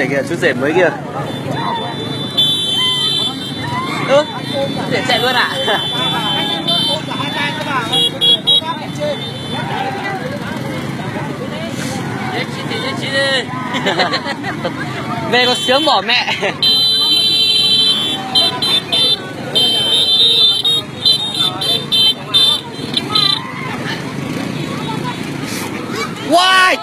Kìa, chú rể mới kìa. Ơ, chú rể chạy luôn à? Về còn sướng bỏ mẹ. What?